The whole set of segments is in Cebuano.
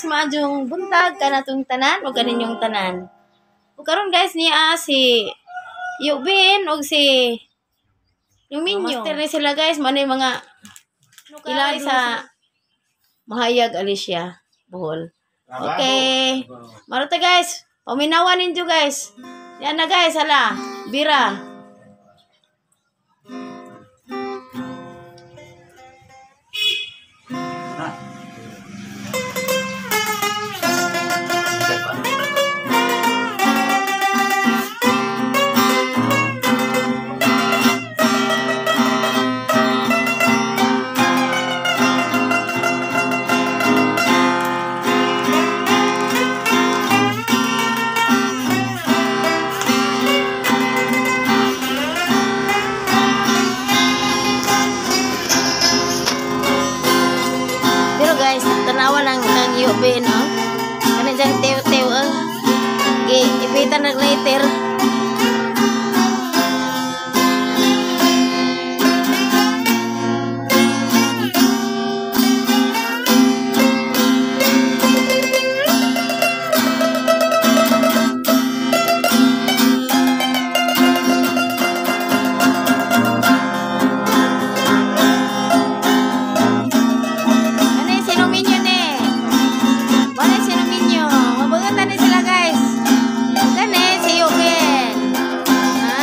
Maayong buntag kanatong tanan ug kaninyong tanan. Ug karon guys, niya si Yubin ug si Numinyo. Master ni sila guys, mao ni mga ilay sa Mahayag Alicia, Bohol. Okay. Marota guys. Paminawan ninyo guys. Yan na guys, hala. Bira. Pero guys, tanawa lang ng Yubin, oh. Kana diyang tew-tew, oh. Ipitan ng lighter. Ano yung sinuminyo ni? Wala yung sinuminyo. Mabagatan ni sila guys. Gani, si Yubin. Ha?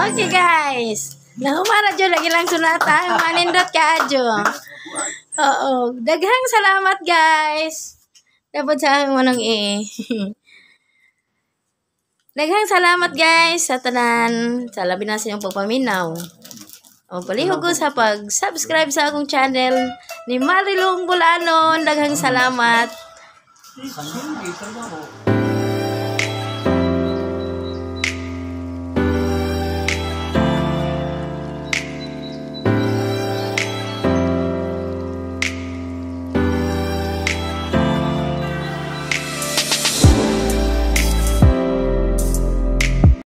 Okay guys. Nahumara dyan lagi lang sunata. Manindot ka adyo. Oo. Daghang salamat guys. Dapat sa aming manong eh. Daghang salamat guys sa tanan. Sa labi na sa inyong pagpaminaw. O palihog ko sa pag-subscribe sa akong channel ni Marilong Bulanon. Daghang salamat. Trabaho.